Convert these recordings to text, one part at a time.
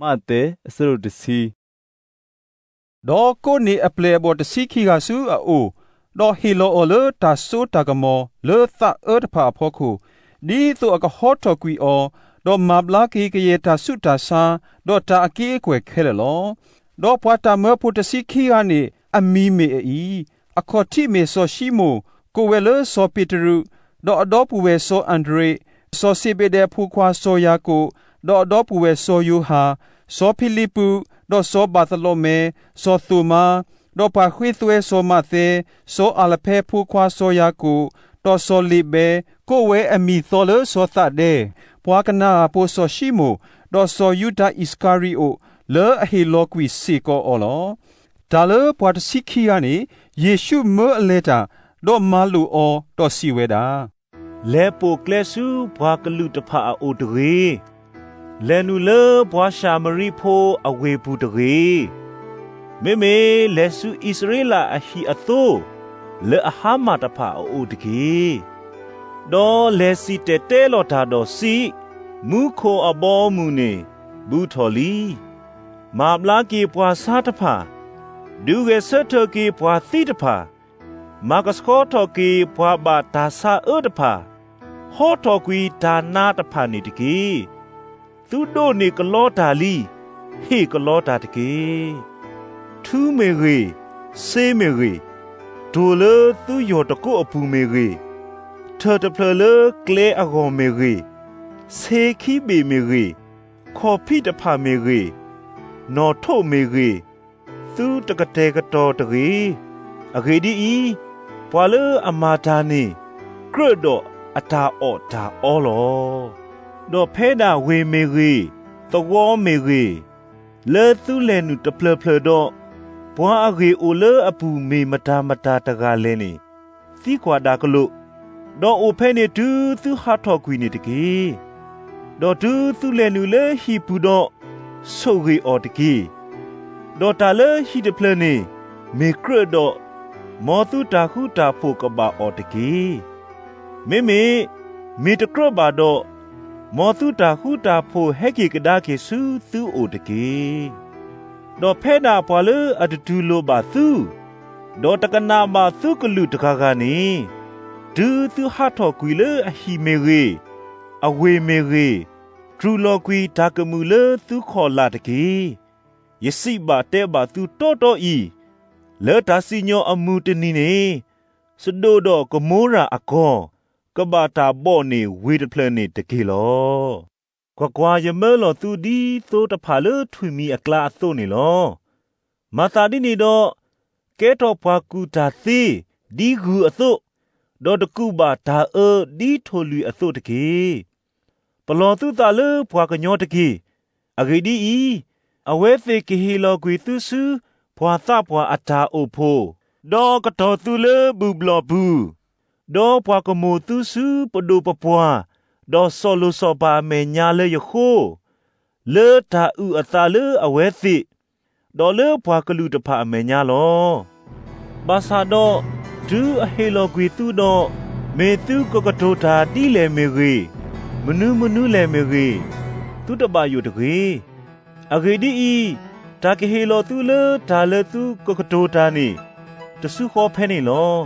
မးသဲ အဆၢဒိၣ်တဆံ ဒီးကိးန့ၢ်အပျဲၢ်အဘီၣ်တဆံခံဂၤဆူအအိၣ်, ဒီးဟ့ၣ်လီၤအီၤလၢတၢ်စိတၢ်ကမီၤလၢသးအၢတဖၣ်အဖီခိၣ်, ဒ်သိးအကဟီထီၣ်ကွံာ်အီၤ, ဒီးမၤဘျါက့ၤကယဲၢ်တၢ်ဆူးတၢ်ဆါ, ဒီးတၢ်အက့အခၢၣ်ခဲလၢာ်လီၤ. ဒီးပှၤတၢ်မၢဖိတဆံခံဂၤန့ၣ် အမံၤမ့ၢ်အအံၤ, အခီၣ်ထံးမ့ၢ်စီၤၡံမိၣ်, ကိးဝဲလၢစီၤပ့းတရူး, ဒီးအဒီပုၢ်ဝဲၢ်စီၤအၤဒရ့း, စီၤစ့ဘ့းဒဲးအဖိခွါစီၤယၤကိာ်, ဒီးအဒီပုၢ်ဝဲၢ်စီၤယိၤဟၣ်, စီၤဖံလံးပူး, ဒီးစီၤဘၤသလီမဲ, စီၤသိၣ်မါ, ဒီးပှၤဃ့သွဲစီၤမးသဲ, စီၤအၤလဖဲအဖိခွါစီၤယၤကိာ်, ဒီးစီၤလ့းဘဲ, ကိးဝဲအမံၤသီလၢစီၤသးဒဲ, ပှၤကနၤအၣ်ဖိစီၤၡံမိၣ်, ဒီးစီၤယူဒၤအံၣ်စကၤရံၤအိၣ်, လၢအဟ့ၣ်လီၤကွံာ်စ့ၢ်ကီးအီၤလီၤ. တၢ်လၢပှၤတဆံခံဂၤန့ၣ်, ယ့ၣ်ၡူးမၢအလဲၤတၢ်, ဒီးမၤလိာ်အီၤ, ဒီးစံးဝဲဒၣ်, လဲၤပိာ်ကျဲဆူပှၤကလုာ်တဖၣ်အအိၣ်တဂ့ၤ. လဲၤနုာ်လၢပှၤၡၤမရံဖိအဝ့ၢ်ပူၤတဂ့ၤ. မ့မ့ၢ်လဲၤဆူအံၣ်စရ့လးအဟံၣ်အသိ လၢအဟါမၢ်တဖၣ်အအိၣ်တက့ၢ်. ဒီးလဲၤစံၣ်တဲၤတဲလီၤတၢ်ဒီးစံး, မူခိၣ်အဘီအမုၢ်န့ၣ် ဘူးထီၣ်လံ. မၤဘျါက့ၤပှၤဆါတဖၣ်, ဒုးဂဲၤဆၢထၢၣ်က့ၤပှၤသံတဖၣ်, မၤကဆှီထီၣ်က့ၤပှၤဘၣ်တၢ်ဆါအၢတဖၣ်, ဟီထီၣ်ကွံာ်တၢ်နါတဖၣ်န့ၣ်တက့ၢ်. သုဒိးန့ၢ်ကလီတၢ်လံ, ဟ့ၣ်ကလီတၢ်တက့ၢ်. ထူမ့ၢ်ဂ့ၤ, စ့မ့ၢ်ဂ့ၤ, တိၢ်လၢသုယီၢ်တကိးအပူၤမ့ၢ်ဂ့ၤ, ထၢၣ်တဖျၢၣ်လၢကျဲအဂီၢ်မ့ၢ်ဂ့ၤ, ဆ့ခံဘ့ၣ်မ့ၢ်ဂ့ၤ, ခီၣ်ဖံးတဖၣ်မ့ၢ်ဂ့ၤ, နီၣ်ထိးမ့ၢ်ဂ့ၤ, သုတကတဲာ်ကတီၤတဂ့ၤ. အဂ့ၢ်ဒ်အံၤ, ပှၤလၢအမၤတၢ်န့ၣ် ကြၢးဒီးအတၢ်အီၣ်တၢ်အီလီၤ. ဒီးဖဲဒၣ်ဝ့ၢ်မ့ၢ်ဂ့ၤ, သဝီမ့ၢ်ဂ့ၤ, လၢသုလဲၤနုာ်တဖျၢၣ်ဖျၢၣ်ဒီး, ပှၤအဂ့ၢ်အိၣ်လၢအပူၤမ့ၢ်မတၤမတၤတဂၤလဲၣ်န့ၣ်, သံကွၢ်ဒၣ်ကလိာ်, ဒီးအိၣ်ဖဲန့ၣ်တုၤသုဟးထီၣ်ကွံာ်န့ၣ်တက့ၢ်. ဒီးတုၤသုလဲၤနုာ်လၢဟံၣ်ပူၤဒီး, ဆိၣ်ဂ့ၤအီၤတက့ၢ်. ဒီးတၢ်လၢဟံၣ်တဖျၢၣ်န့ၣ် မ့ၢ်ကြၢးဒီး, မ်သုတၢ်ဃူတၢ်ဖိးကဘၣ်အီၣ်တက့ၢ်. မ့မ့ၢ်မ့ၢ်တကြၢးဘၣ်ဒီး, မ်သုတၢ်ဃူတၢ်ဖိးဟဲက့ၤကဒါက့ၤဆူသုအိၣ်တက့ၢ်. ဒီးဖဲဒၣ်ပှၤလၢအတတူၢ်လိာ်ဘၣ်သု, ဒီးတကနၣ်ဘၣ်သုကလုၢ်တဂၤဂၤန့ၣ်, တုၤသုဟးထီၣ်ကွံာ်လၢအဟံၣ်မ့ၢ်ဂ့ၤ, အဝ့ၢ်မ့ၢ်ဂ့ၤ, တြူာ်လီၤကွံာ်တၢ်ကမုာ်လၢသုခီၣ်လာ်တက့ၢ်. ယစံးဘၣ်တဲဘၣ်သုတီတီအံၤ, လၢတၢ်စံၣ်ညီၣ်အမုၢ်တနံၤန့ၣ်, စဒိၣ်ဒီးကမိရၤအကီၢ်, ကဘၣ်တၢ်ဘီၣ်န့ၢ်ဝ့ၢ်တဖျၢၣ်န့ၣ်တက့ၢ်လီၤ. ကွၢ်ကွၢ်, ယမၢလီၤသုဒ်သိတဖၣ်လၢထွံၣ်မံၤအကျါအသိးန့ၣ်လီၤ. မၤသးဒ်န့ၣ်ဒီး, ကဲထီၣ်ပှၤကူၣ်တၢ်သ့ဒ်ဂုၢ်အသိး, ဒီးတကူးဘၣ်တၢ်အၢဒ်ထိၣ်လွံၣ်အသိးတက့ၢ်. ပလီၢ်သုသးလၢပှၤကညီတက့ၢ်. အဂ့ၢ်ဒ်အံၤ, အဝဲသ့ၣ်ကဟ့ၣ်လီၤကွံာ်သုဆူပှၤသးပှၢ်အတၢ်အိၣ်ဖှိၣ်, ဒီးကတီၤသုလၢဘုၣ်ဘျီၣ်ပူၤ, ဒီးပှၤကမိၣ်သုဆူပဒိၣ်ပပှၢ်, ဒီးစီၤလိၤစီၤပၤအမဲာ်ညါလၢယဃိ, လၢတၢ်အုၣ်အသးလၢအဝဲသ့ၣ်, ဒီးလၢပှၤကလုာ်တဖၣ်အမဲာ်ညါလီၤ. ဘၣ်ဆၣ်ဒီး, တုၤအဟ့ၣ်လီၤကွံာ်သုဒီး, မ့ၢ်သုကကတိၤတၢ်ဒ်လဲၣ်မ့ၢ်ဂ့ၤ, မနုၤမနုၤလဲၣ်မ့ၢ်ဂ့ၤ, သုတဘၣ်ယိၣ်တဂ့ၤ. အဂ့ၢ်ဒ်အံၤ, တၢ်ကဟ့ၣ်လီၤသုလၢတၢ်လၢသုကကတိၤတၢ်န့ၣ်, တစုဃီဖဲန့ၣ်လီၤ.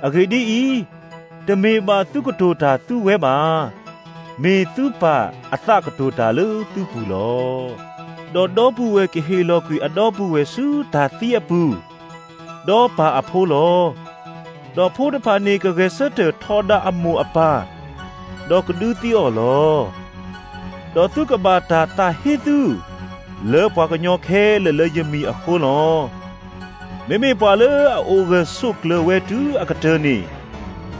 အဂ့ၢ်ဒ်အံၤ, တမ့ၢ်ဘၣ်သုကတိၤတၢ်သုဝဲဘၣ်. မ့ၢ်သုပၢ်အသးကတိၤတၢ်လၢသုပူၤလီၤ. ဒီးဒီပုၢ်ဝဲၢ်ကဟ့ၣ်လီၤကွံာ်အဒီပုၢ်ဝဲၢ်ဆူတၢ်သံအပူၤ, ဒီးပၢ်အဖိလီၤ. ဒီးဖိတဖၣ်န့ၣ်ကဂဲၤဆၢထၢၣ်ထီဒါအမိၢ်အပၢ်, ဒီးကဒုးသံအီၤလီၤ. ဒီးသုကဘၣ်တၢ်သးဟ့သု, လၢပှၤကညီခဲလၢာ်လၢယမံၤအဃိလီၤ. မ့မ့ၢ်ပှၤလၢအအိၣ်ဂၢၢ်ဆိးကျၢၤဝဲတုၤအကတၢၢ်န့ၣ်,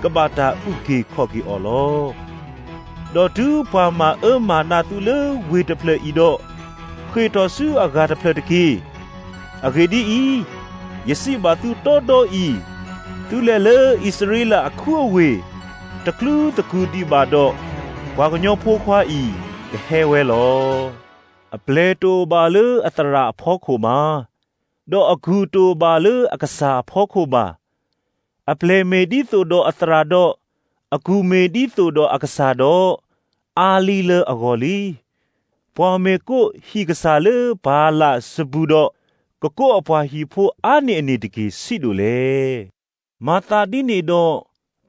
ကဘၣ်တၢ်အုၣ်က့ၤခီၣ်က့ၤအီၤလီၤ. ဒီးတုၤပှၤမၤအၢမၤနးသုလၢဝ့ၢ်တဖျၢၣ်အံၤဒီး, ဃ့ၢ်ထီၣ်ဆူအဂၤတဖျၢၣ်တက့ၢ်. အဂ့ၢ်ဒ်အံၤ, ယစံးဘၣ်သုတီတီအံၤ, သုလဲၤလၢအံၣ်စရ့လးအခူအဝ့ၢ်, တချုးသကုၤဒံးဘၣ်ဒီး, ပှၤကညီဖိခွါအံၤကဟဲဝဲလီၤ. အပျဲၢ်တအိၣ်ဘၣ်လၢအသရၣ်အဖီခိၣ်ဘၣ်, ဒီးအကူၣ်တအိၣ်ဘၣ်လၢအကစၢ်အဖီခိၣ်ဘၣ်. အပျဲၢ်မ့ၢ်ဒ်သိးဒီးအသရၣ်ဒီး, အကူၣ်မ့ၢ်ဒ်သိးဒီးအကစၢ်ဒီး, အါလံလၢအဂီၢ်လံ. ပှၤမ့ၢ်ကိးဟံၣ်ကစၢ်လၢ ဘၤလးစဘူၤဒီး ကကိးအပှၤဟံၣ်ဖိအါန့ၢ်အန့ၣ်တက့ၢ် ဆံးဒိၣ်လဲၣ်. မၤသးဒ်န့ၣ်ဒီး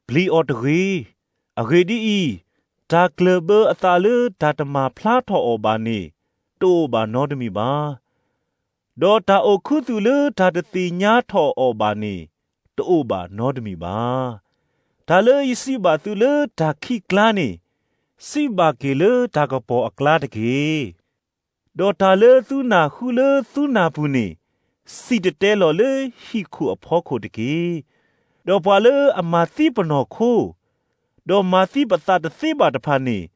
ပျံၤအီၤတဂ့ၤ. အဂ့ၢ်ဒ်အံၤ, တၢ်ကျၢၢ်ဘၢအသးလၢ တၢ်တမၤဖျါထီၣ်အီၤဘၣ်န့ၣ် တအိၣ်ဘၣ်နီတမံၤဘၣ်. ဒီးတၢ်အိၣ်ခူသူၣ်လၢ တၢ်တသ့ၣ်ညါထီၣ်အီၤဘၣ်န့ၣ် တအိၣ်ဘၣ်နီတမံၤဘၣ်. တၢ်လၢယစံးဘၣ်သုလၢ တၢ်ခံးကျါန့ၣ်, စံးဘၣ်က့ၤလၢတၢ်ကပီၤအကျါတက့ၢ်. ဒီးတၢ်လၢသုနၢ်ဟူလၢသုနၢ်ပူၤန့ၣ်, စံၣ်တဲၤတဲလီၤလၢ ဟံၣ်ခိၣ်အဖီခိၣ်တက့ၢ်. ဒီးပှၤလၢအမၤသံပနီၢ်ခိ, ဒီးမၤသံပသးတသ့ဘၣ်တဖၣ်န့ၣ်,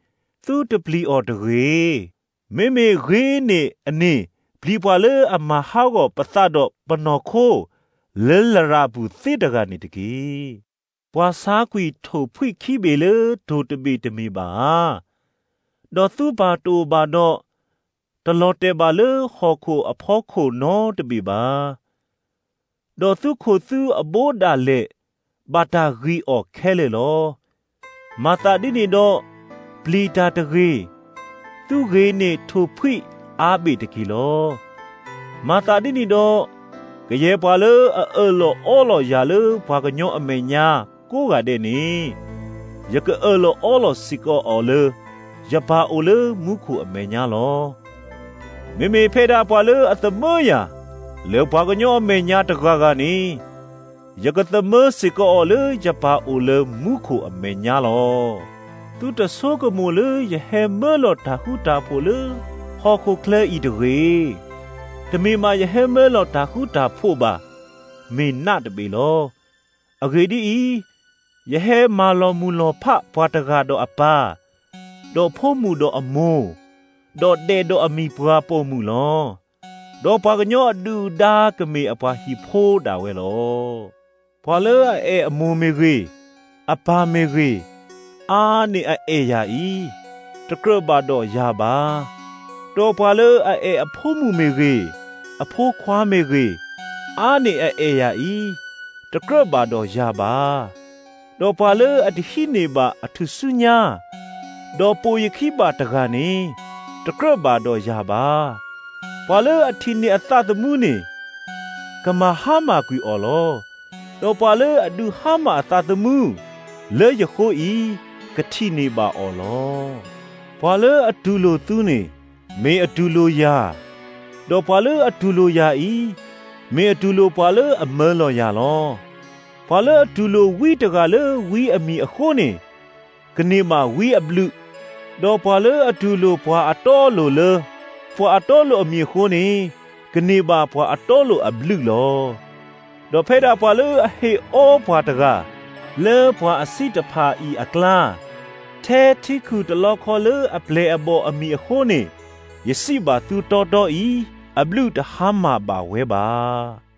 သုတပျံၤအီၤတဂ့ၤ. မ့မ့ၢ်ဂ့ၤန့ၢ်အန့ၣ်, ပျံၤပှၤလၢအမၤဟးဂီၤပသးဒီးပနီၢ်ခိ လၢလရာ်ပူၤသ့တဂၤန့ၣ်တက့ၢ်. ပှၤဆါကွံာ်ထိၣ်ဖှံၣ်ခံဘ့ၣ်လၢ တိၢ်တဘ့ၣ်တမ့ၢ်ဘၣ်ဧါ. ဒီးသုပၢ်တအိၣ်ဘၣ်ဒီး, တလီၤတဲာ်ဘၣ်လၢ ဟီၣ်ခိၣ်အဖီခိၣ်နီတဘ့ၣ်ဘၣ်. ဒီးသုခိၣ်သုအဘိဒၣ်လဲာ် ဘၣ်တၢ်ဂံၢ်အီၣ်ခဲလၢာ်လီၤ. မၤသးဒ်န့ၣ်ဒီး, ပျံၤတၢ်တဂ့ၤ. သုဂ့ၤန့ၢ်ထိၣ်ဖှံၣ်အါဘ့ၣ်တက့ၢ်လီၤ. မၤသးဒ်န့ၣ်ဒီး, ကယဲၢ်ပှၤလၢအအၢၣ်လီၤအီလီၤယၤလၢ ပှၤကညီအမဲာ်ညါကိးဂၤဒဲးန့ၣ်, ယကအၢၣ်လီၤအီလီၤစ့ၢ်ကီးအီၤလၢ ယပၢ်အိၣ်လၢမူခိၣ်အမဲာ်ညါလီၤ. မ့မ့ၢ်ဖဲဒၣ်ပှၤလၢအသမၢယၤ လၢပှၤကညီအမဲာ်ညါတဂၤဂၤန့ၣ်, ယကသမၢစ့ၢ်ကီးအီၤလၢ ယပၢ်အိၣ်လၢမူခိၣ်အမဲာ်ညါလီၤ. သုတဆိကမိၣ်လၢ ယဟဲမၢလီၤတၢ်ဃူတၢ်ဖိးလၢ ဟီၣ်ခိၣ်ချၢအံၤတဂ့ၤ. တမ့ၢ်မးယဟဲမၢလီၤတၢ်ဃူတၢ်ဖိးဘၣ်, မ့ၢ်နးတဘ့ၣ်လီၤ. အဂ့ၢ်ဒ်အံၤ, ယဟဲမၤလီၤမုၢ်လီၤဖးပှၤတဂၤဒီးအပၢ်, ဒီးဖိမုၣ်ဒီးအမိၢ်, ဒီးဒဲးဒီးအမံၤပှၤပိာ်မုၣ်လီၤ. ဒီးပှၤကညီအဒုၣ်အဒါကမ့ၢ်အပှၤဟံၣ်ဖိဒၣ်ဝဲလီၤ. ပှၤလၢအအဲၣ်အမိၢ်မ့ၢ်ဂ့ၤ, အပၢ်မ့ၢ်ဂ့ၤ, အါန့ၢ်အအဲၣ်ယၤအံၤ, တကြၢးဘၣ်ဒီးယၤဘၣ်. ဒီးပှၤလၢအအဲၣ်အဖိမုၣ်မ့ၢ်ဂ့ၤ, အဖိခွါမ့ၢ်ဂ့ၤ, အါန့ၢ်အအဲၣ်ယၤအံၤ, တကြၢးဘၣ်ဒီးယၤဘၣ်. ဒီးပှၤလၢအတဟံးန့ၢ်ဘၣ်အထူၣ်စုညါ, ဒီးပိာ်ယခံဘၣ်တဂၤန့ၣ်, တကြၢးဘၣ်ဒီးယၤဘၣ်. ပှၤလၢအထံၣ်န့ၢ်အသးသမူန့ၣ်, ကမၤဟါမၢ်ကွံာ်အီၤလီၤ. ဒီးပှၤလၢအဒုးဟါမၢ်အသးသမူ လၢယဃိအံၤ, ကထံၣ်န့ၢ်ဘၣ်အီၤလီၤ. ပှၤလၢအတူၢ်လိာ်သုန့ၣ်, မ့ၢ်အတူၢ်လိာ်ယၤ, ဒီးပှၤလၢအတူၢ်လိာ်ယၤအံၤ, မ့ၢ်အတူၢ်လိာ်ပှၤလၢအမၢလီၤယၤလီၤ. ပှၤလၢအတူၢ်လိာ်ဝံတဂၤလၢဝံအမံၤအဃိန့ၣ်, ကန့ၢ်ဘၣ်ဝံအဘျုး, ဒီးပှၤလၢအတူၢ်လိာ်ပှၤအတီအလိၤလၢ ပှၤအတီအလိၤအမံၤအဃိန့ၣ်, ကန့ၢ်ဘၣ်ပှၤအတီအလိၤအဘျုးလီၤ. ဒီးဖဲဒၣ်ပှၤလၢအဟ့ၣ်အီပှၤတဂၤ လၢပှၤအဆံးတဖၣ်အံၤအကျါ, ထဲထံခုၣ်တလီခီလၢအပျဲၢ်အဘီၣ်အမံၤအဃိန့ၣ်, ယစံးဘၣ်သုတီတီအံၤ, အဘျုးတဟါမၢ်ဘၣ်ဝဲဘၣ်.